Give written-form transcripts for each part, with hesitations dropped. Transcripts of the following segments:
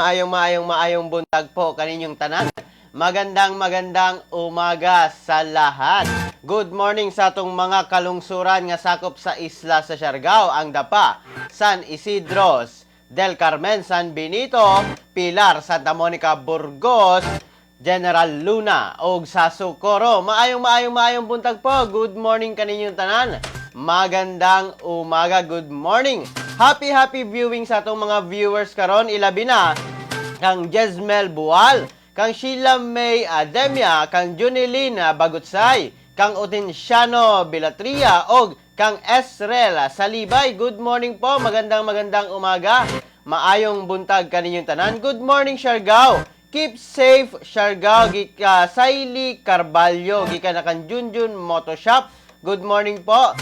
Maayong maayong maayong buntag po kaninyong tanan. Magandang magandang umaga sa lahat. Good morning sa atong mga kalungsuran nga sakop sa isla sa Siargao, ang Dapa, San Isidros, Del Carmen, San Benito, Pilar, Santa Monica, Burgos, General Luna ug sa Socorro. Maayong maayong maayong buntag po. Good morning kaninyong tanan. Magandang umaga. Good morning. Happy happy viewing sa atong mga viewers karon, ilabi na kang Jesmel Bual, kang Sheila May Ademia, kang Junilina Bagutsay, kang Otensiano Bilatria og kang Esrel Salibay. Good morning po. Magandang magandang umaga. Maayong buntag kaninyong tanan. Good morning, Siargao. Keep safe, Siargao. Gika Saily Carballo, gikan na kan Junjun Moto Shop. Good morning po.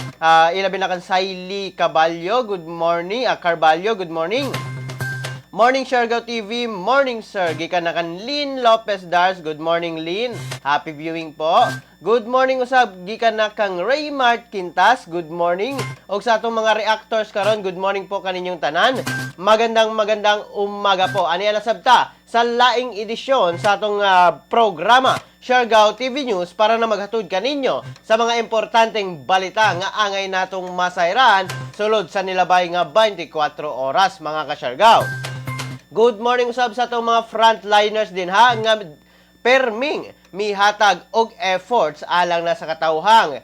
Ilabi na kan Saily Caballo. Good morning. Carballo, good morning. Morning, Siargao TV. Morning, sir. Gikan na kan Lynn Lopez Dars. Good morning, Lynn. Happy viewing po. Good morning usab gikan na kang Raymart Quintas. Good morning. Og sa atong mga reactors karon, good morning po kaninyong tanan. Magandang magandang umaga po. Ani na sabta sa laing edisyon sa atong programa Siargao TV News para na maghatod kaninyo sa mga importanteng balita nga angay natong masayran sulod sa nilabay nga 24 oras, mga kasyargao. Good morning usab sa atong mga frontliners din ha nga perming mihatag og efforts alang na sa katawhang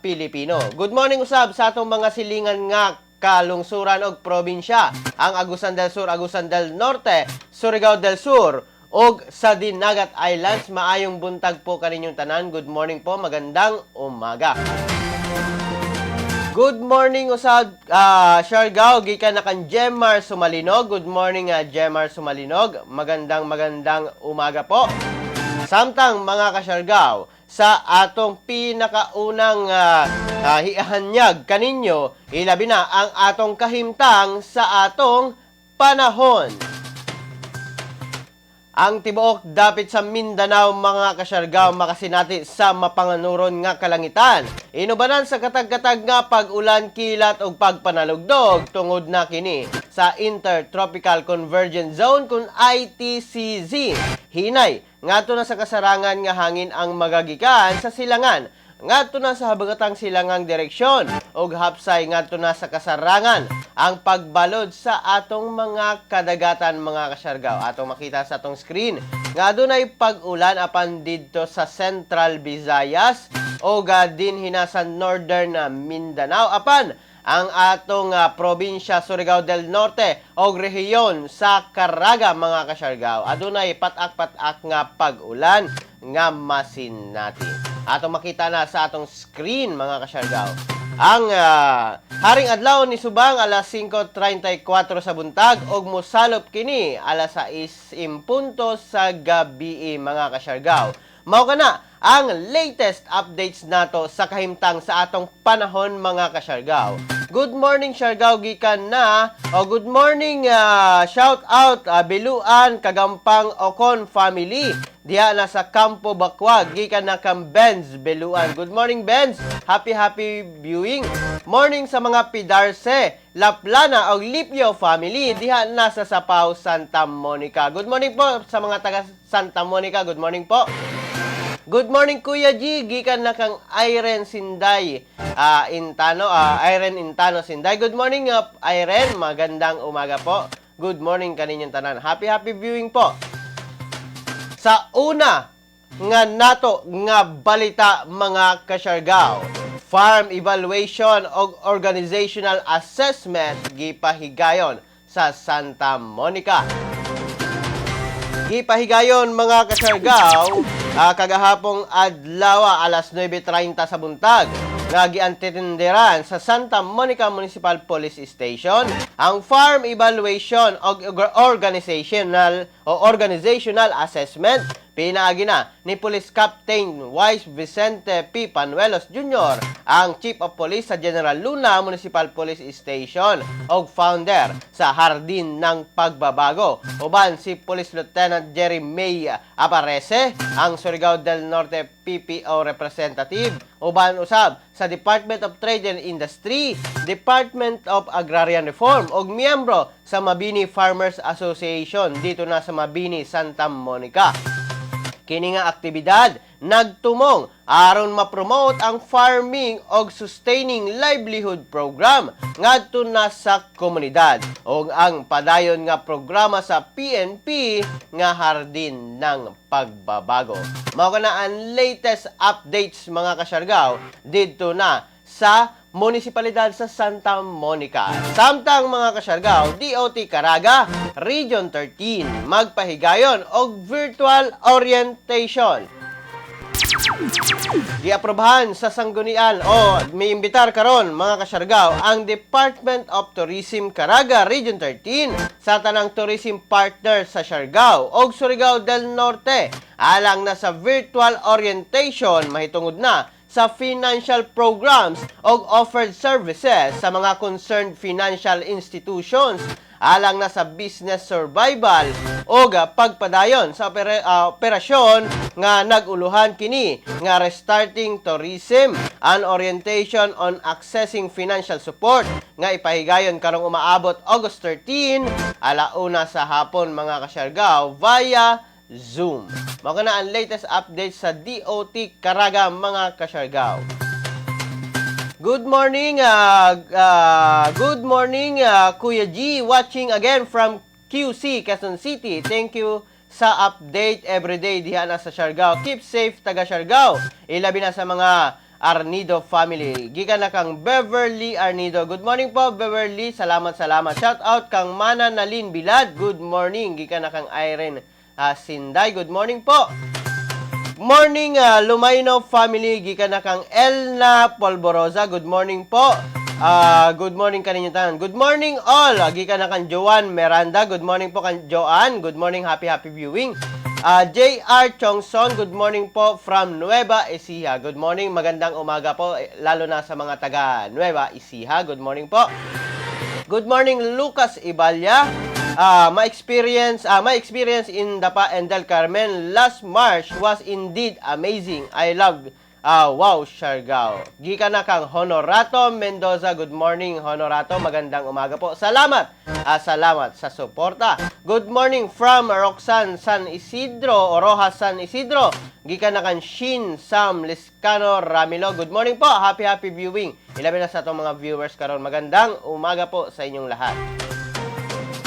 Pilipino. Good morning usab sa atong mga silingan nga kalungsuran og probinsya, ang Agusan del Sur, Agusan del Norte, Surigao del Sur ug sa Dinagat Islands. Maayong buntag po kaninyong tanan. Good morning po, magandang umaga. Good morning usab, Siargao, gikan na kan Jemar Sumalinog. Good morning, Jemar Sumalinog. Magandang magandang umaga po. Samtang, mga kasyargao, sa atong pinakaunang hihanyag kaninyo, ilabi na ang atong kahimtang sa atong panahon. Ang tibuok dapit sa Mindanao, mga kasyargao, makasinati sa mapanganuron nga kalangitan. Inubanan sa katag-katag nga pag-ulan, kilat ug pagpanalugdog tungod na kini sa Intertropical Convergence Zone kun ITCZ. Hinay ngadto na sa kasarangan nga hangin ang magagikan sa silangan ngadto na sa habagatang silangang direksyon ug hapsay ngadto na sa kasarangan ang pagbalod sa atong mga kadagatan, mga kasyargao. Atong makita sa atong screen nga adunay pag-ulan apan didto sa Central Visayas o dinhi na sa Northern Mindanao, apan ang atong probinsya Surigao del Norte o rehiyon sa Caraga, mga kasyargao, adunay patak-patak nga pag-ulan nga masinati. Atong makita na sa atong screen, mga kasyargao. Ang haring adlaw ni subang alas 5:34 sa buntag ug mosalop kini alas 6 impunto sa gabi, mga kasyargao. Mao kana ang latest updates nato sa kahimtang sa atong panahon, mga kasyargao. Good morning, Siargao, gikan na o good morning, shout out Biluan Kagampang Ocon family. Diha na sa Campo Bakwag, gikan na kang Benz Biluan. Good morning, Benz. Happy happy viewing. Morning sa mga Pidarse, Laplana og Lipio family diha na sa Sapaw, Santa Monica. Good morning po sa mga taga Santa Monica. Good morning po. Good morning, Kuya G, gikan na kang Irene Sinday Intano, Irene Intano Sinday. Good morning, Irene, magandang umaga po. Good morning kaninyong tanan. Happy happy viewing po. Sa una nga nato nga balita, mga kasyargao, farm evaluation og organizational assessment gipahigayon sa Santa Monica. Gipahigayon, mga kasyargao, kagahapong adlaw alas 9:30 sa buntag nga giantitindiran sa Santa Monica Municipal Police Station ang farm evaluation og organizational o organizational assessment. Pinaagi na ni Police Captain Wise Vicente P. Panuelos Jr., ang Chief of Police sa General Luna Municipal Police Station og founder sa Hardin ng Pagbabago. Uban si Police Lieutenant Jerry May Aparece, ang Surigao del Norte PPO representative, uban usab sa Department of Trade and Industry, Department of Agrarian Reform ug miyembro sa Mabini Farmers Association dito na sa Mabini, Santa Monica. Kini nga aktibidad nagtumong aron ma-promote ang farming og sustaining livelihood program ngadto na sa komunidad ug ang padayon nga programa sa PNP nga Hardin ng Pagbabago. Mao kana ang latest updates, mga kasyargaw, didto na sa munisipalidad sa Santa Monica. Samtang, mga kasyargaw, DOT Caraga, Region 13, magpahigayon og virtual orientation. Giaprobahan sa sanggunian o miimbitar karon, mga kasyargaw, ang Department of Tourism Caraga Region 13 sa tanang tourism partner sa Siargao og Surigao del Norte alang na sa virtual orientation mahitungod na sa financial programs og offered services sa mga concerned financial institutions alang na sa business survival o pagpadayon sa operasyon nga nag-uluhan kini nga Restarting Tourism and Orientation on Accessing Financial Support nga ipahigayon karong umaabot August 13, 1:00 sa hapon, mga kasyargaw, via Zoom. Mao na ang latest update sa DOT Caraga, mga kasyargaw. Good morning, Kuya G, watching again from QC, Quezon City. Thank you sa update everyday diha na sa Siargao. Keep safe, taga Siargao. Ilabi na sa mga Arnido family. Gikan na kang Beverly Arnido. Good morning po, Beverly. Salamat, salamat. Shout out kang Mana Nalin Bilad. Good morning. Gikan na kang Irene Sinday. Good morning po. Morning, Lumayno family. Gikan na kang Elna Polborosa. Good morning po. Good morning kaninyo tanan. Good morning all. Gikan na kang Joanne Miranda. Good morning po kang Joanne. Good morning. Happy, happy viewing. JR Chongson, good morning po from Nueva Ecija. Good morning, magandang umaga po, eh, lalo na sa mga taga Nueva Ecija. Good morning po. Good morning, Lucas Ibalya. My experience in Dapa and Del Carmen last March was indeed amazing. I love wow, Siargao. Gikan na kang Honorato Mendoza. Good morning, Honorato. Magandang umaga po. Salamat. Salamat sa suporta. Good morning from Roxanne San Isidro, o Rojas San Isidro. Gikan na kang Shin Sam Liscano Ramilo. Good morning po. Happy, happy viewing. Ilabi na sa atong mga viewers karon. Magandang umaga po sa inyong lahat.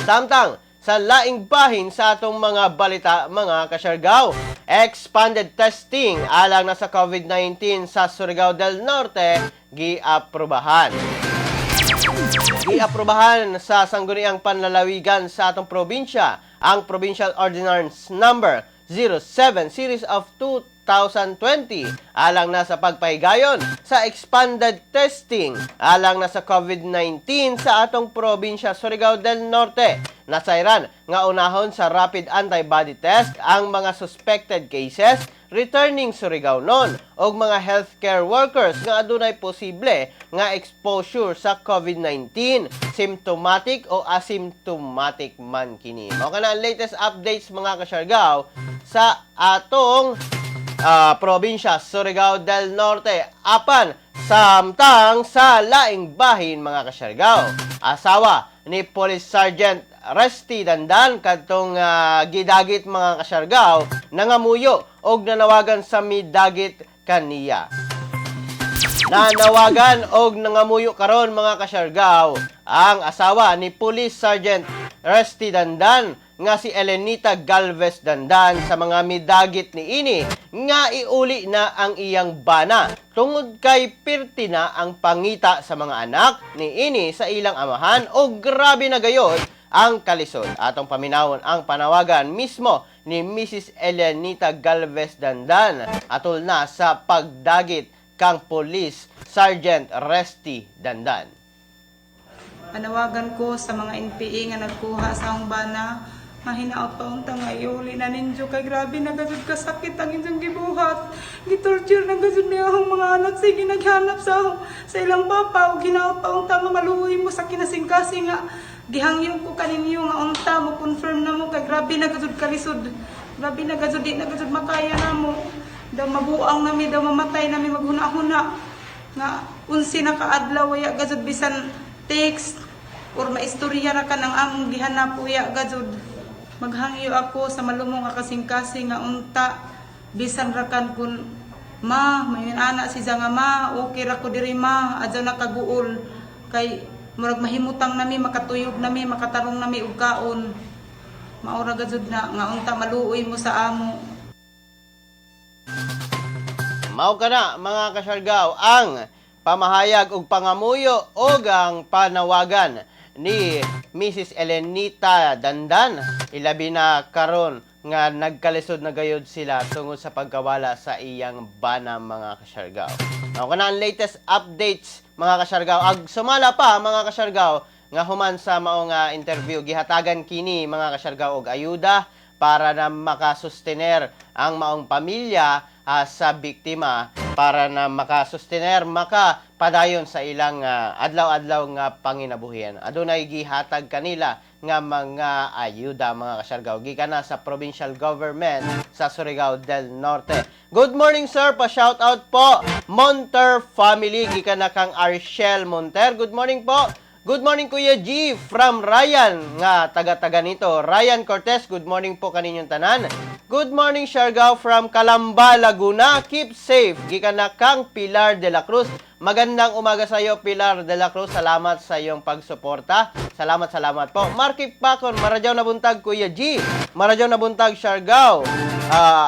Samtang, sa laing bahin sa atong mga balita, mga kasyargaw, expanded testing alang na sa COVID-19 sa Surigao del Norte giaprobahan. Giaprobahan sa Sangguniang Panlalawigan sa atong probinsya ang Provincial Ordinance Number 07 Series of 2020 alang na sa pagpahigayon sa expanded testing alang na sa COVID-19 sa atong probinsya Surigao del Norte. Nasayran nga unahon sa rapid antibody test ang mga suspected cases, returning Surigaonon og mga healthcare workers nga adunay posible nga exposure sa COVID-19, symptomatic o asymptomatic man kini. Mao kana ang latest updates, mga kasyargaw, sa atong probinsya Surigao del Norte. Apan samtang sa laing bahin, mga kasyargaw, asawa ni Police Sergeant Resty Dandan kadtong gidagit, mga kasyargaw, nangamuyo og nanawagan sa midagit kaniya. Nanawagan og nangamuyo karon, mga kasyargaw, ang asawa ni Police Sergeant Resty Dandan nga si Elenita Galvez Dandan sa mga midagit niini nga iuli na ang iyang bana tungod kay pirti na ang pangita sa mga anak niini sa ilang amahan o grabe na gayod ang kalisod. Atong paminawon ang panawagan mismo ni Mrs. Elenita Galvez Dandan atol na sa pagdagit kang Police Sergeant Resty Dandan. Panawagan ko sa mga NPA nga nagkuha sa akong bana, Mahinaot pa unta nga iuli na ninyo kay grabe na gajud kasakit ang inyong gibuhat. Gitorture na gajud niya akong mga anak, sige naghanap sa ilang papa ug hinaot pa unta nga maluoy mo sa kinasingkasing nga gihangyo ko kaninyo nga unta mo confirm na mo kay grabe na gajud kalisod. Grabe na gajud, di na gajud makaya namo. Daw mabuang nami, daw mamatay nami, maghuna-huna nga unsi na kaadlaw waya gajud bisan text or maistorya ra ka ng among gihanap, uya gajud. Maghangyo ako sa malumong nga kasing-kasing nga unta bisan ra kan kun ma may ana si nga ma, okay ra ko diri ma, adyaw nakaguol kay murag mahimutang nami, makatuyog nami, makatarong nami og kaon. Mao ra gajud na nga unta maluoy mo sa amo. Mao kana, mga kasyargaw, ang pamahayag ug pangamuyo og ang panawagan ni Mrs. Elenita Dandan, ilabi na karon nga nagkalisod na gayod sila tungod sa pagkawala sa iyang bana, mga kasyargaw. Mao kana ang latest updates, mga kasyargaw. Ag sumala pa, mga kasyargaw, nga human sa mao nga interview, gihatagan kini, mga kasyargaw, og ayuda para na makasustener ang maong pamilya sa biktima, para na makasustener, makapadayon sa ilang adlaw-adlaw nga panginabuhian. Adunay gihatag kanila nga mga ayuda, mga kasyargaw, gikan na sa provincial government sa Surigao del Norte. Good morning, sir, pa shout out po Monter family, gikan na kang Arshel Monter. Good morning po. Good morning, Kuya G, from Ryan nga taga-taga nito. Ryan Cortez, good morning po kaninyong tanan. Good morning, Siargao, from Calamba, Laguna. Keep safe. Gikan na kang Pilar de la Cruz. Magandang umaga sa iyo, Pilar de la Cruz. Salamat sa iyong pagsuporta. Salamat, salamat po. Marky Pacon, maradyaw na buntag, Kuya G. Maradyaw na buntag, Siargao.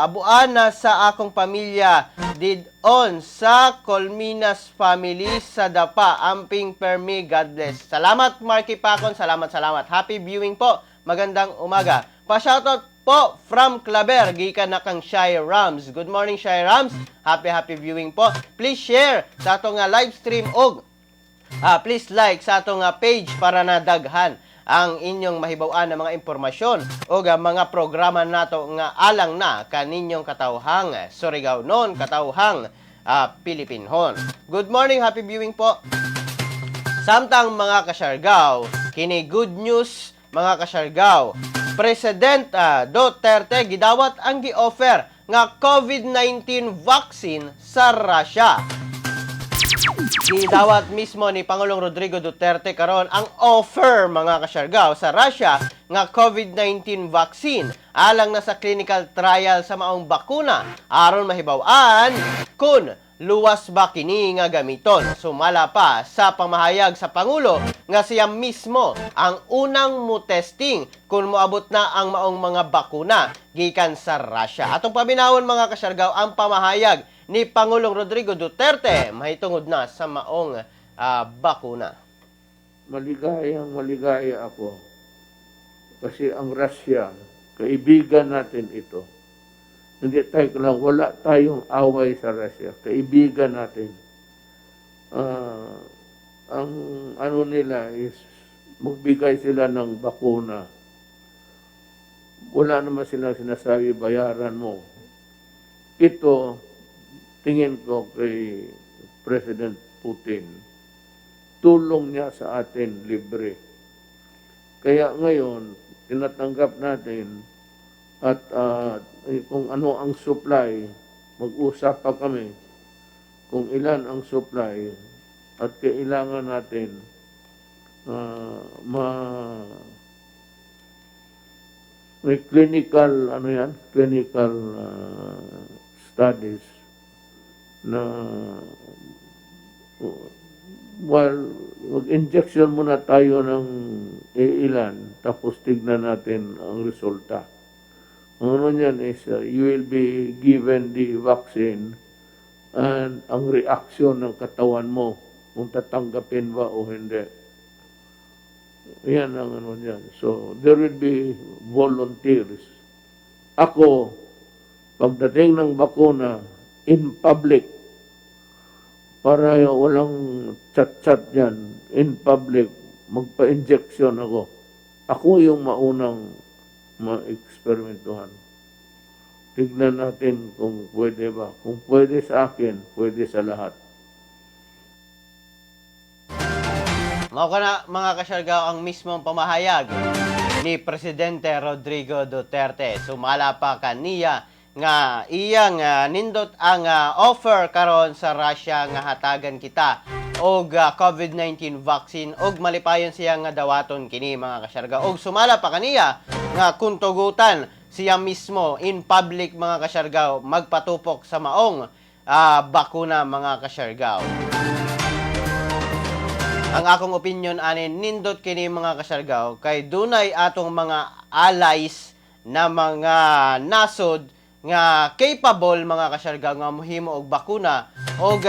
Abuan na sa akong pamilya did-on sa Colminas family sa Dapa. Amping permi, God bless. Salamat, Marky Pacon. Salamat, salamat. Happy viewing po. Magandang umaga. Pa-shoutout po from Claver, gikan na kang Shy Rams. Good morning, Shy Rams. Happy, happy viewing po. Please share sa atong live stream og please like sa atong page para nadaghan ang inyong mahibaw-an ng mga impormasyon o mga programa nato nga alang na kaninyong katawhang Surigao non, katawhang Pilipinhon. Good morning, happy viewing po. Samtang, mga kasyargaw, kini good news, mga kasyargaw. President Duterte gidawat ang gi-offer nga COVID-19 vaccine sa Russia. Gidawat mismo ni Pangulong Rodrigo Duterte karon ang offer, mga kasyargaw, sa Russia nga COVID-19 vaccine alang na sa clinical trial sa maong bakuna aron mahibaw-an kung luwas ba kini nga gamiton. Sumala pa sa pamahayag sa Pangulo nga siya mismo ang unang mo testing kung moabot na ang maong mga bakuna gikan sa Russia. Atong paminawon, mga kasyargaw, ang pamahayag ni Pangulong Rodrigo Duterte mahitungod na sa maong bakuna. Maligayang maligaya ako. Kasi ang Russia, kaibigan natin ito. Hindi tayo lang, wala tayong away sa Russia. Kaibigan natin. Ang ano nila is magbigay sila ng bakuna. Wala naman silang sinasabi, "Bayaran mo." Ito, tingin ko kay President Putin, tulong niya sa atin libre. Kaya ngayon, tinatanggap natin at kung ano ang supply, mag-usap pa kami kung ilan ang supply at kailangan natin ma may clinical ano yan, clinical studies na, well, mag-injection muna tayo ng ilan, tapos tignan natin ang resulta. Ang ano niyan is, you will be given the vaccine and ang reaction ng katawan mo, kung tatanggapin ba o hindi. Yan ang ano niyan. So, there will be volunteers. Ako, pagdating ng bakuna, in public, para walang chat-chat yan, in public, magpa-injection ako. Ako yung maunang Ma-eksperimentuhan. Tignan natin kung pwede ba. Kung pwede sa akin, pwede sa lahat. Mao kana, mga kasyargao, ang mismong pamahayag ni Presidente Rodrigo Duterte. Sumala pa kaniya nga iyang nindot ang offer karon sa Russia nga hatagan kita og COVID-19 vaccine og malipayon siya nga dawaton kini, mga kasyargao. Og sumala pa kaniya nga kung tugutan siya mismo in public, mga kasyargao, magpatupok sa maong bakuna, mga kasyargao. Ang akong opinion ani, nindot kini, mga kasyargao, kay dunay atong mga allies na mga nasod nga capable, mga kasyargao, nga mohimo og bakuna og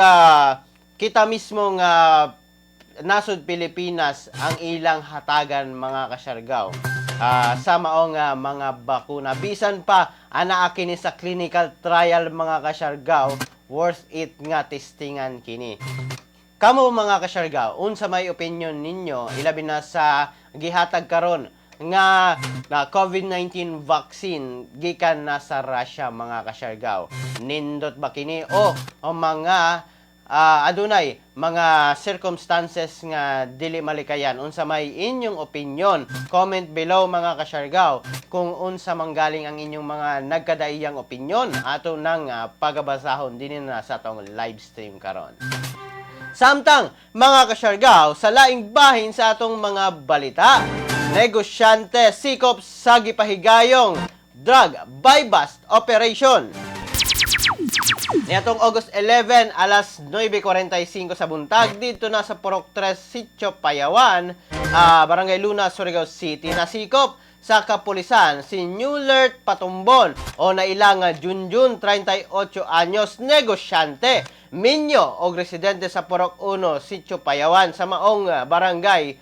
kita mismo nga nasod Pilipinas ang ilang hatagan, mga kasyargao, sa maong mga bakuna. Bisan pa anaa kini sa clinical trial, mga kasyargao, worth it nga testingan kini. Kamo, mga kasyargao, unsa may opinion ninyo ilabi na sa gihatag karon nga na COVID-19 vaccine gikan na sa Russia, mga kasyargao? Nindot ba kini o mga adunay mga circumstances nga dili malikayan? Unsa may inyong opinion? Comment below, mga kasyargao, kung unsa manggaling ang inyong mga nagkadaiyang opinion. Ato nang pagabasahon dinhi na sa atong live stream karon. Samtang, mga kasyargao, sa laing bahin sa atong mga balita, negosyante sikop sa gipahigayong drug buy-bust operation. Niadtong August 11, alas 9:45 sa buntag, dito na sa Purok 3, Sitio Payawan, Barangay Luna, Surigao City, nasikop sa kapulisan si Newlert Patumbon o naila nga Junjun, 38 anyos, negosyante, minyo o residente sa Purok 1, Sitio Payawan sa maong barangay.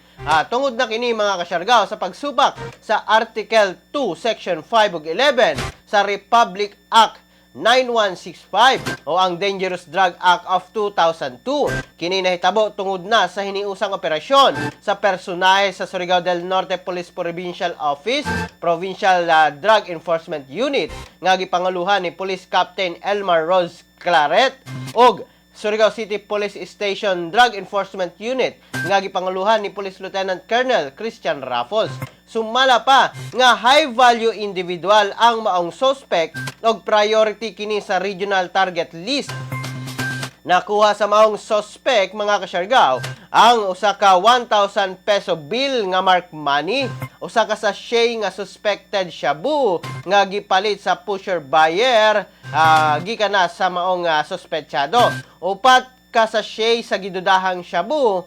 Tungod na kini, mga kasyargao, sa pagsupak sa Article 2, Section 5 ug 11 sa Republic Act 9165 o ang Dangerous Drug Act of 2002. Kini nahitabo tungod na sa hiniusang operasyon sa personahe sa Surigao del Norte Police Provincial Office, Provincial Drug Enforcement Unit nga gipanguluhan ni Police Captain Elmar Rose Claret ug Surigao City Police Station Drug Enforcement Unit nga gipanguluhan ni Police Lieutenant Colonel Christian Raffles. Sumala pa nga high value individual ang maong suspect og priority kini sa regional target list. Nakuha sa maong suspect, mga kasyargao, ang usa ka 1,000 peso bill nga mark money, usa ka sachet nga suspected shabu nga gipalit sa pusher buyer gikan na sa maong suspetsado. Upat ka sachet sa gidudahang shabu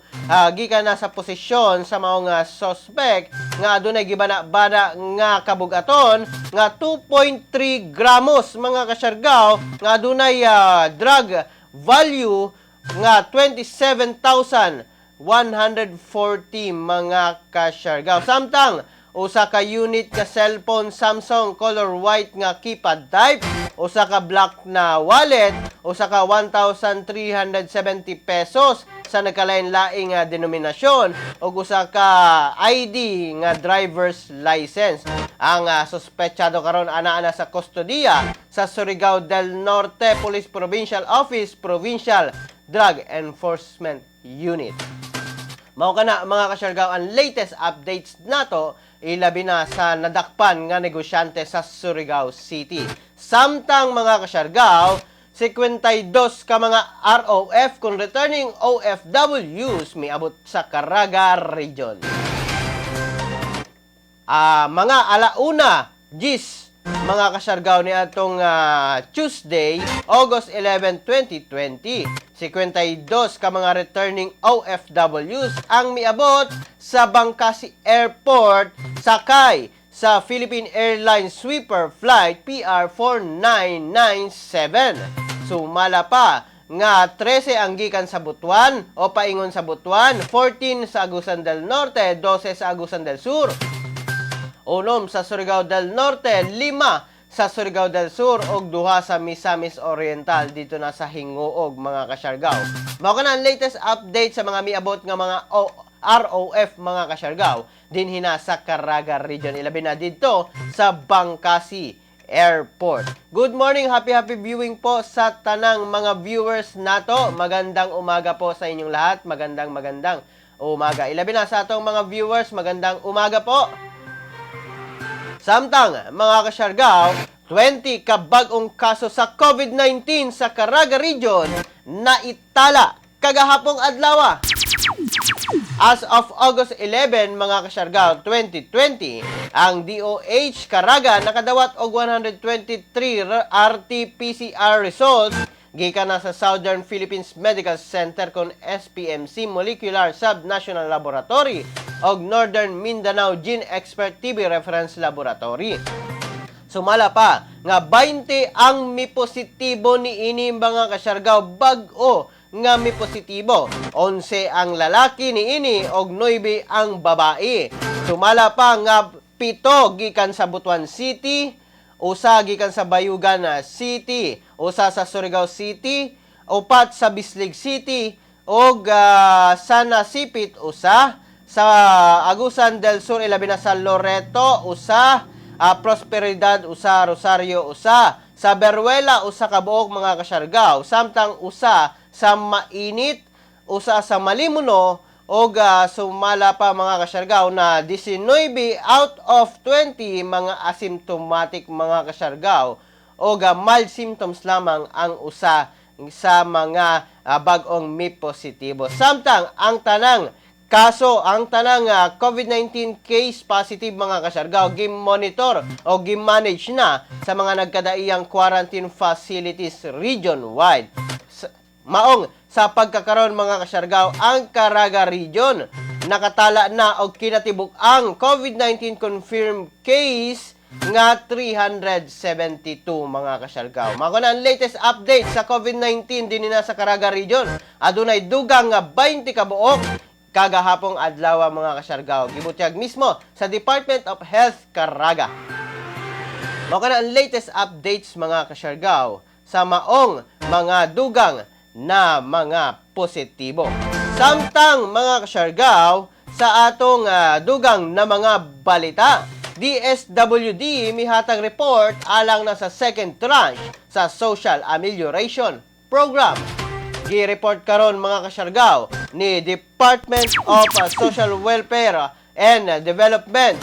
gikan na sa posisyon sa maong suspect nga adunay gibana-bana nga kabugaton nga 2.3 gramos, mga kasyargao, nga adunay drug value nga 27,140, mga kasyargao. Samtang usa ka unit nga cellphone Samsung color white nga keypad type, usa ka black na wallet, usa ka 1,370 pesos sa nagkalain-laing denominasyon ug usa ka ID nga driver's license. Ang suspetsado karon ana-ana sa kustodiya sa Surigao del Norte Police Provincial Office, Provincial Drug Enforcement Unit. Mao kana, mga kasyargao, ang latest updates nato ilabi na sa nadakpan nga negosyante sa Surigao City. Samtang, mga kasyargao, 52 ka mga ROF kung returning OFWs miabot sa Caraga Region. Mga alauna, gis, mga kasyargao, ni atong Tuesday, August 11, 2020. 52 ka mga returning OFWs ang miabot sa Bangkasi Airport sakay sa Philippine Airlines Sweeper Flight PR4997. Sumala pa nga 13 ang gikan sa Butuan o paingon sa Butuan, 14 sa Agusan del Norte, 12 sa Agusan del Sur, 6 sa Surigao del Norte, 5 sa Surigao del Sur ug 2 sa Misamis Oriental dito na sa Gingoog, mga kasyargao. Mao kana ang latest update sa mga miabot nga mga ROF, mga kasyargao, dinhi na sa Caraga Region, ilabi na didto sa Bancasi Airport. Good morning, happy happy viewing po sa tanang mga viewers nato. Magandang umaga po sa inyong lahat. Magandang magandang umaga. Ilabi na sa atong mga viewers, magandang umaga po. Samtang, mga kasyargaw, 20 kabag-ong kaso sa COVID-19 sa Caraga Region na itala kagahapong adlaw. As of August 11, mga kasyargaw, 2020, ang DOH Caraga nakadawat og 123 RT-PCR results gikan na sa Southern Philippines Medical Center kon SPMC Molecular Subnational Laboratory og Northern Mindanao Gene Expert TB Reference Laboratory. Sumala pa nga 20 ang mipositibo ni ini, mga kasyargaw, bag-o nga mipositibo. 11 ang lalaki ni ini og 9 ang babae. Sumala pa nga 7 gikan sa Butuan City, 1 gikan sa Bayugan City, 1 sa Surigao City, 4 sa Bislig City, og sa Nasipit 1, sa Agusan del Sur, ilabi na sa Loreto, 1, Prosperidad 1, Rosario 1, sa Beruela 1 ka buok, mga kasyargaw, samtang 1 sa Mainit, 1 sa Malimuno, og sumala pa, mga kasyargaw, na 19 out of 20 mga asymptomatic, mga kasyargaw, og mild symptoms lamang ang 1 sa mga bag-ong mi positibo. Samtang ang tanang kaso, ang tanang COVID-19 case positive, mga kasyargaw, gi-monitor o gi-manage na sa mga nagkadaiyang quarantine facilities region-wide. Maong sa pagkakaroon, mga kasyargaw, ang Caraga Region nakatala na og kinatibuk ang COVID-19 confirmed case nga 372, mga kasyargaw. Mao na ang latest update sa COVID-19 dinhi na sa Caraga Region. Adunay dugang nga 20 ka buok kagahapong adlaw, mga kasyargaw. Gibutyag mismo sa Department of Health Caraga. Mao kana ang latest updates, mga kasyargaw, sa maong mga dugang na mga positibo. Samtang, mga kasyargaw, sa atong dugang na mga balita, DSWD mihatag report alang na sa second tranche sa Social Amelioration Program. Gi-report karon, mga kasyargaw, ni Department of Social Welfare and Development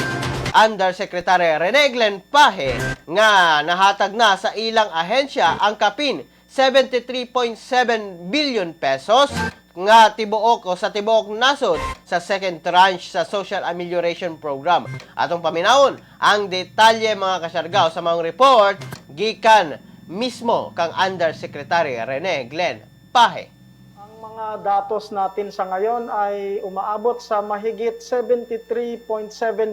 Undersecretary Rene Glenn Paje nga nahatag na sa ilang ahensya ang kapin 73.7 billion pesos nga tibuok o sa tibuok nasod sa second tranche sa Social Amelioration Program. Atong paminawon ang detalye, mga kasyargaw, sa mga report gikan mismo kang Undersecretary Rene Glenn Paje. Ang mga datos natin sa ngayon ay umaabot sa mahigit 73.7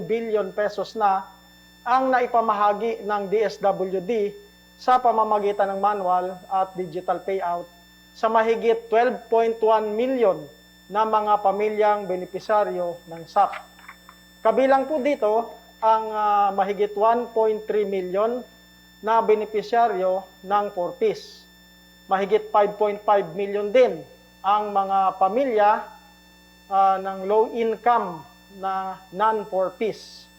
billion pesos na ang naipamahagi ng DSWD sa pamamagitan ng manual at digital payout sa mahigit 12.1 million na mga pamilyang benepisaryo ng SAP. Kabilang po dito ang mahigit 1.3 million na benepisaryo ng 4Ps. Mahigit 5.5 million din ang mga pamilya ng low income na non-4Ps.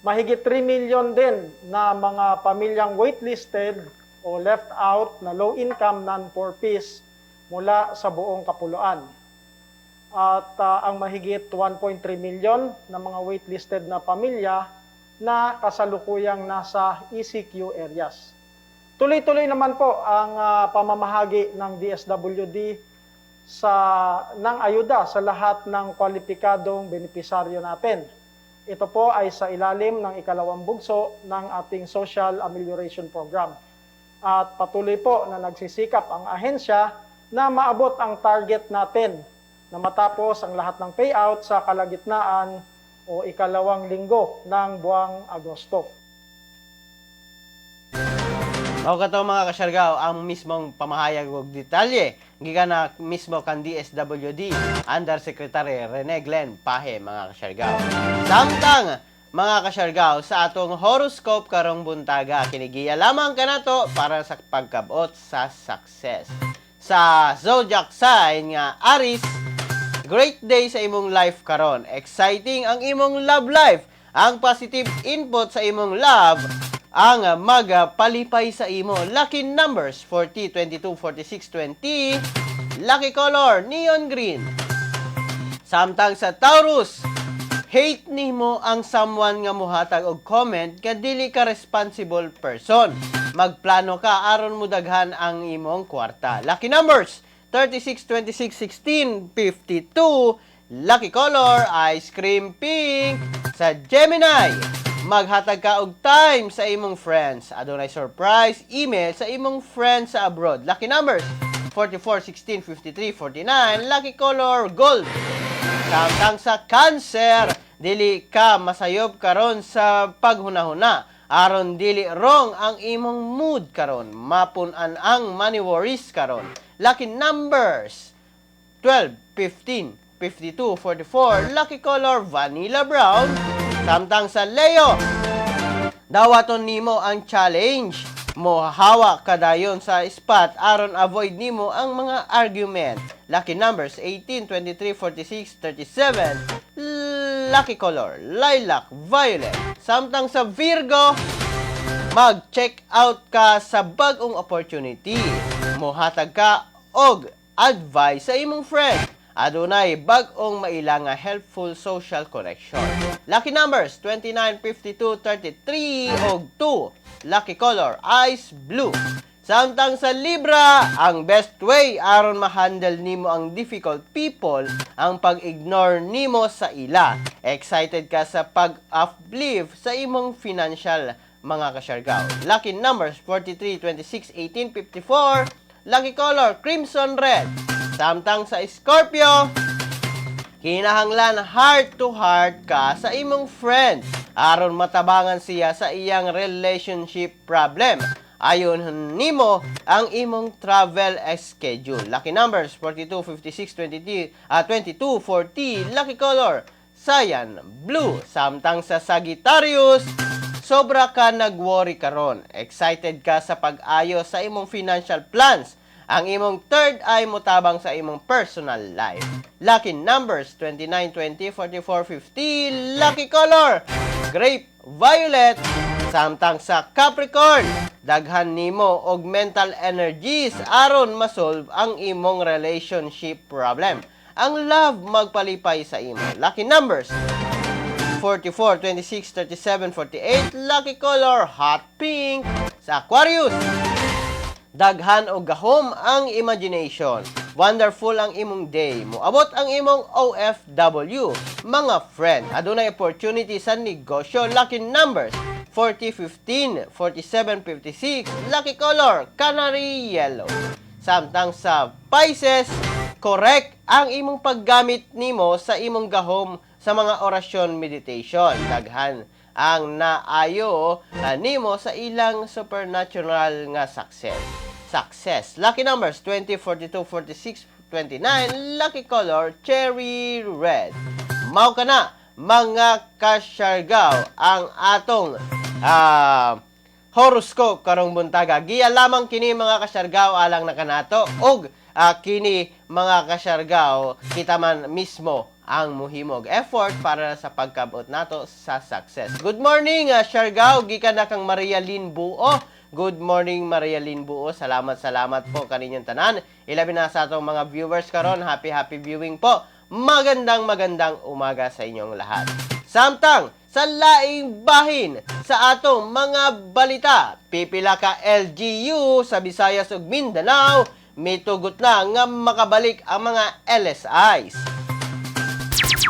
Mahigit 3 million din na mga pamilyang waitlisted o left out na low income non-4Ps mula sa buong kapuluan. At ang mahigit 1.3 million na mga waitlisted na pamilya na kasalukuyang nasa ECQ areas. Tuloy-tuloy naman po ang pamamahagi ng DSWD sa ng ayuda sa lahat ng kwalipikadong benepisaryo natin. Ito po ay sa ilalim ng ikalawang bugso ng ating Social Amelioration Program. At patuloy po na nagsisikap ang ahensya na maabot ang target natin na matapos ang lahat ng payout sa kalagitnaan o ikalawang linggo ng buwang Agosto. Mao kato, mga kasyargaw, ang mismong pamahayag og detalye gikan na mismo kan DSWD Undersecretary Rene Glenn Paje, mga kasyargaw. Samtang, mga kasyargaw, sa atong horoscope karong buntaga, kinigiya lamang kanato para sa pagkabot sa success. Sa zodiac sign nga Aries, Great day sa imong life karon. Exciting ang imong love life. Ang positive input sa imong love ang magpalipay sa imo. Lucky numbers 40, 22, 46, 20. Lucky color neon green. Samtang sa Taurus, hate nimo ang someone nga muhatag og comment nga dili ka responsible person. Magplano ka aron mudaghan ang imong kwarta. Lucky numbers 36, 26, 16, 52. Lucky color ice cream pink. Sa Gemini, maghatag ka og time sa imong friends. Adunay surprise email sa imong friends sa abroad. Lucky numbers 44, 16, 53, 49. Lucky color gold. Samtang sa Cancer, dili ka masayop karon sa paghunahuna. Aron dili wrong ang imong mood karon. Mapun-an ang money worries karon. Lucky numbers 12, 15, 52, 44. Lucky color vanilla brown. Samtang sa Leo, dawaton nimo ang challenge. Mohawa kadayon sa spot aron avoid nimo ang mga argument. Lucky numbers 18, 23, 46, 37. Lucky color lilac violet. Samtang sa Virgo, mag-check out ka sa bag-ong opportunity. Mohatag ka og advice sa imong friend. Adunay bag-ong maila nga helpful social connection. Lucky numbers 29, 52, 33 og 2. Lucky color ice blue. Samtang sa Libra, ang best way aron ma-handle nimo ang difficult people ang pag-ignore nimo sa ila. Excited ka sa pag-uplift sa imong financial, mga kasyargaw. Lucky numbers 43, 26, 18, 54. Lucky color crimson red. Samtang sa Scorpio, kinahanglan heart to heart ka sa imong friend aron matabangan siya sa iyang relationship problem. Ayon nimo ang imong travel schedule. Lucky numbers 42, 56, 23, 22, 40. Lucky color cyan blue. Samtang sa Sagittarius, sobra ka nag-worry karon. Excited ka sa pag-ayo sa imong financial plans. Ang imong third eye motabang sa imong personal life. Lucky numbers 29, 20, 44, 50. Lucky color grape violet. Samtang sa Capricorn, daghan nimo og mental energies aron masolve ang imong relationship problem. Ang love magpalipay sa imo. Lucky numbers 44, 26, 37, 48. Lucky color hot pink. Sa Aquarius, daghan og gahom ang imagination. Wonderful ang imong day. Moabot ang imong OFW. Mga friend, adunay opportunity sa negosyo. Lucky numbers 40, 15, 47, 56. Lucky color canary yellow. Samtang sa Pisces, correct ang imong paggamit nimo sa imong gahom sa mga orasyon, meditation. Daghan ang naayo nimo sa ilang supernatural nga success. Success. Lucky numbers 20, 42, 46, 29. Lucky color cherry red. Mao kana, mga kasyargaw, ang atong horoscope karong buntaga. Giya lamang kini, mga kasyargaw, alang na kanato og kini, mga kasyargaw, kita man mismo ang muhimog effort para sa pagkabot nato sa success. Good morning, Siargao, gikan na kang Maria Lynn Buo. Good morning, Maria Lynn Buo. Salamat, salamat po kaninyong tanan. Ilabi na sa atong mga viewers karon. Happy, happy viewing po. Magandang magandang umaga sa inyong lahat. Samtang sa laing bahin sa atong mga balita, pipila ka LGU sa Visayas ug Mindanao mitugot na nga makabalik ang mga LSIs.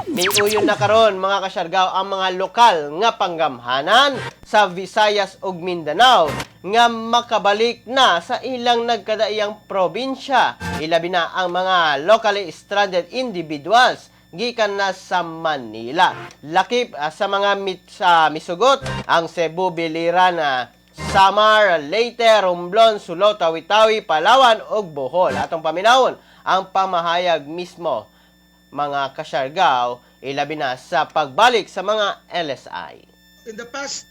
Miuyon na karon, mga kasyargaw, ang mga lokal nga panggamhanan sa Visayas ug Mindanao nga makabalik na sa ilang nagkadaiyang probinsya. Ilabi na ang mga locally stranded individuals gikan na sa Manila. Lakip sa mga sa misugot ang Cebu, Biliran, Samar, Leyte, Romblon, Sulu, Tawi-Tawi, Palawan ug Bohol. Atong paminawon ang pamahayag mismo, mga kasyargaw, ilabi na sa pagbalik sa mga LSI. In the past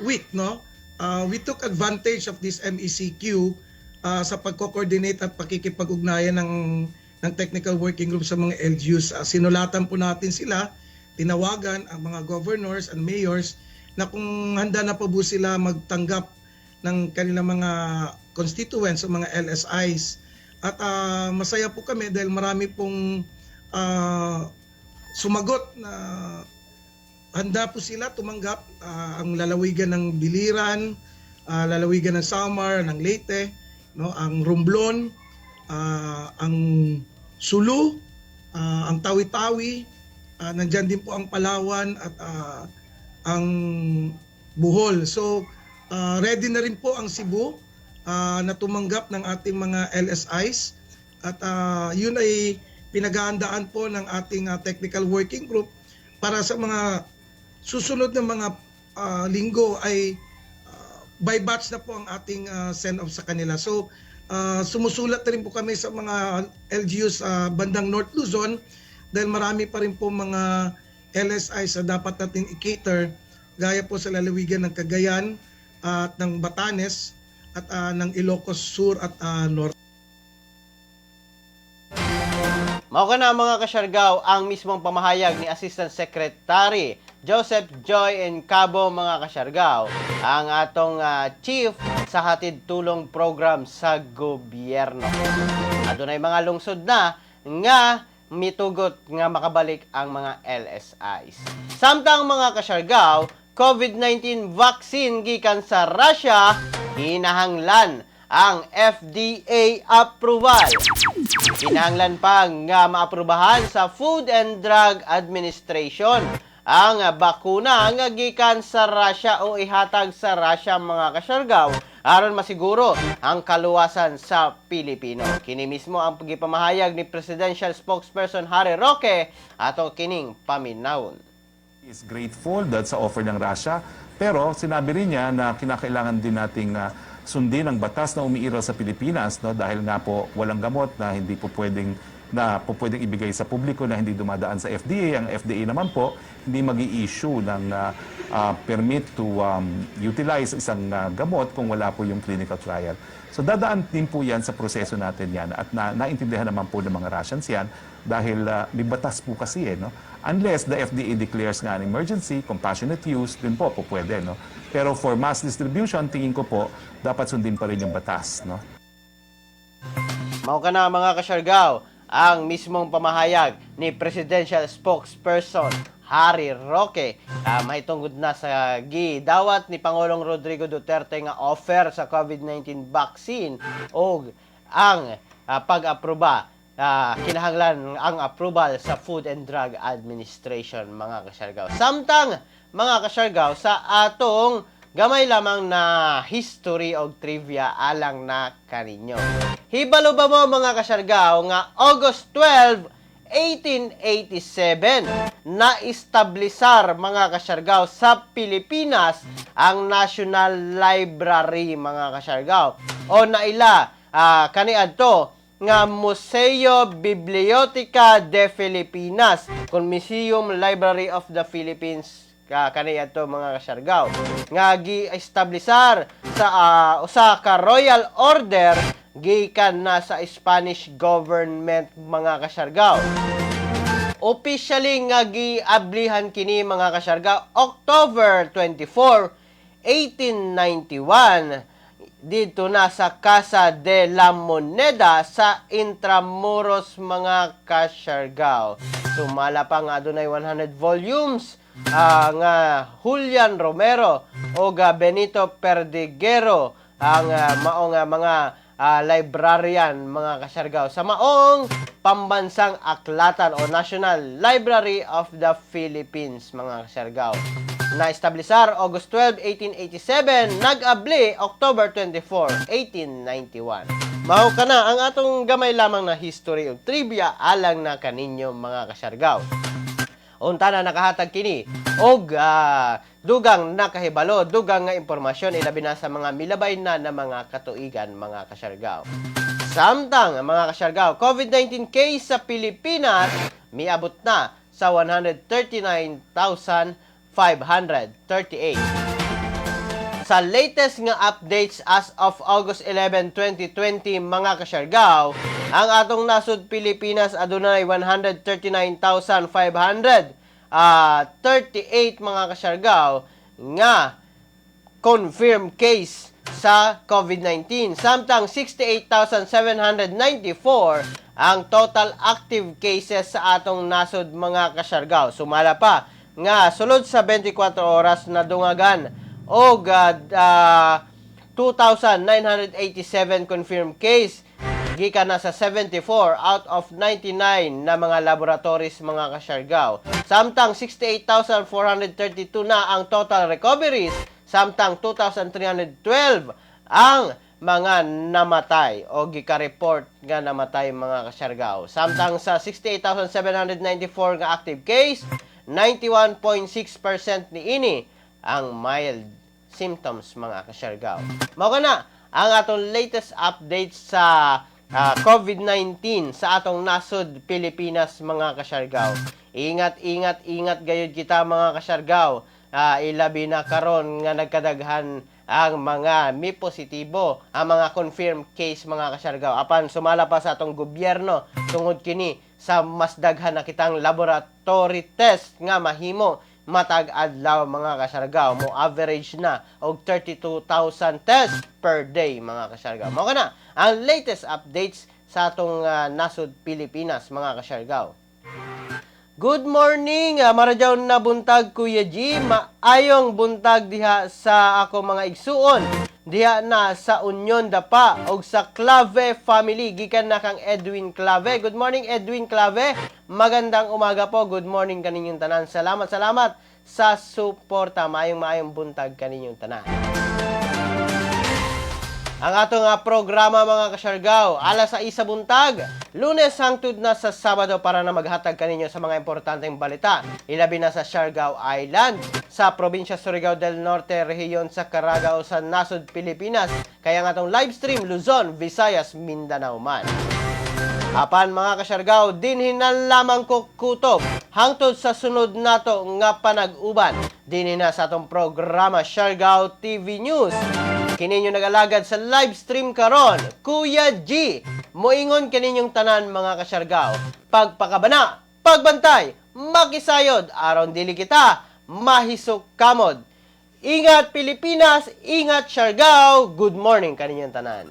week, no, we took advantage of this MECQ sa pagko-coordinate at pakikipag-ugnayan ng ng technical working group sa mga LGUs. Sinulatan po natin sila, tinawagan ang mga governors and mayors na kung handa na po sila magtanggap ng kanilang mga constituents o mga LSIs. At masaya po kami dahil marami pong sumagot na handa po sila tumanggap, ang lalawigan ng Biliran, lalawigan ng Samar, ng Leyte, no, ang Romblon, ang Sulu, ang Tawi-Tawi, nandyan din po ang Palawan at ang Bohol. So ready na rin po ang Cebu na tumanggap ng ating mga LSIs at yun ay pinaghahandaan po ng ating technical working group para sa mga susunod na mga linggo ay by batch na po ang ating send off sa kanila. So sumusulat na rin po kami sa mga LGUs sa bandang North Luzon dahil marami pa rin po mga LSIs na dapat natin i-cater, gaya po sa lalawigan ng Cagayan at ng Batanes at ng Ilocos Sur at Norte. Mao kana, mga kasyargaw, ang mismong pamahayag ni Assistant Secretary Joseph Joy Encabo, mga kasyargaw, ang atong chief sa Hatid Tulong Program sa gobyerno. Adunay mga lungsod na nga mitugot nga makabalik ang mga LSIs. Samtang, mga kasyargaw, COVID-19 vaccine gikan sa Russia kinahanglan ang FDA approval. Kinahanglan pa nga maaprubahan sa Food and Drug Administration ang bakuna nga gikan sa Russia o ihatag sa Russia, mga kasyargaw, aron masiguro ang kaluwasan sa Pilipino. Kini mismo ang gipamahayag ni Presidential Spokesperson Harry Roque, ato kining paminawon. Is grateful that sa offer ng Russia. Pero sinabi rin niya na kinakailangan din nating sundin ang batas na umiiral sa Pilipinas, no, dahil nga po walang gamot na po pwedeng ibigay sa publiko na hindi dumadaan sa FDA. Ang FDA naman po hindi mag-i-issue ng permit to utilize isang gamot kung wala po yung clinical trial. So dadaan din po yan sa proseso natin yan at naintindihan naman po ng mga Russians yan dahil may batas po kasi eh, no? Unless the FDA declares nga an emergency, compassionate use, din po pwede, no? Pero for mass distribution, tingin ko po, dapat sundin pa rin yung batas, no? Mao kana, mga kasyargaw, ang mismong pamahayag ni Presidential Spokesperson Harry Roque mahitungod na sa gidawat ni Pangulong Rodrigo Duterte nga offer sa COVID-19 vaccine og ang pag-aproba, kinahanglan ang approval sa Food and Drug Administration, mga kasyargaw. Samtang, mga kasyargaw, sa atong gamay lamang na history og trivia alang na kaninyo. Hibalo ba mo, mga kasyargaw, nga August 12, 1887 na-establisar, mga kasyargaw, sa Pilipinas ang National Library, mga kasyargaw, o naila kaniadto nga Museo Biblioteca de Filipinas kon Museum Library of the Philippines ka kaniadto, mga kasyargaw, nga gi-establisar sa usa ka royal order gikan na sa Spanish government, mga kasyargaw? Officially nga giablihan kini, mga kasyargaw, October 24, 1891 dito na sa Casa de la Moneda sa Intramuros, mga kasyargaw. Sumala pa nga adunay 100 volumes nga Julian Romero o Benito Perdiguero ang maong mga librarian, mga kasyargaw, sa maong pambansang aklatan o National Library of the Philippines, mga kasyargaw. Na-establisar August 12, 1887, nag-abli October 24, 1891. Mao kana ang atong gamay lamang na history ug trivia alang na kaninyo, mga kasyargaw. Unta na nakahatag kini og dugang nakahibalo, dugang nga impormasyon, ilabi na sa mga milabay na na mga katuigan, mga kasyargaw. Samtang, mga kasyargaw, COVID-19 case sa Pilipinas miabot na sa 139,538. Sa latest nga updates as of August 11, 2020, mga kasyargaw, Ang atong nasod Pilipinas adunay 139,500 38, mga kasyargaw, nga confirmed case sa COVID-19. Samtang 68,794 ang total active cases sa atong nasod, mga kasyargaw. Sumala pa nga sulod sa 24 oras nadungagan og 2,987 confirmed case gikan na sa 74 out of 99 na mga laboratories, mga kasyargaw. Samtang 68,432 na ang total recoveries, samtang 2,312 ang mga namatay o gika-report nga namatay, mga kasyargaw. Samtang sa 68,794 nga active case, 91.6% niini ang mild symptoms, mga kasyargaw. Mao na ang atong latest updates sa COVID-19 sa atong nasod Pilipinas, mga kasyargaw. Ingat, ingat, ingat gayud kita, mga kasyargaw. Ilabi na karon nga nagkadaghan ang mga mi positibo, ang mga confirmed case, mga kasyargaw. Apan sumala pa sa atong gobyerno, tungod kini sa mas daghan na kitang laboratory test nga mahimo matag adlaw, mga kasyargaw, mo average na og 32,000 tests per day, mga kasyargaw. Mao kana ang latest updates sa atong nasod Pilipinas, mga kasyargaw. Good morning, maradyaw na buntag, Kuya G. Maayong buntag diha sa ako mga igsuon diha na sa Union Dapa og sa Clave family, gikan na kang Edwin Clave. Good morning, Edwin Clave. Magandang umaga po. Good morning kaninyong tanan. Salamat, salamat sa suporta. Maayong maayong buntag kaninyong tanan. Ang atong programa, mga kasyargaw, alas 6 sa buntag, Lunes hangtod na sa Sabado para na maghatag kaninyo sa mga importanteng balita. Ilabi na sa Siargao Island, sa probinsya Surigao del Norte, rehiyon sa Caraga, sa nasod Pilipinas. Kaya nga atong live stream Luzon, Visayas, Mindanao man. Apan mga kasyargaw, dinhi na lamang ko kutob hangtod sa sunod nato nga panag-uban dinhi na sa atong programa Siargao TV News. Kini inyong nag-alagad sa live stream karon, Kuya G. Moingon kaninyong tanan, mga kasyargaw. Pagpakabana, pagbantay, makisayod aron dili kita mahisok kamod. Ingat Pilipinas, ingat Siargao. Good morning kaninyong tanan.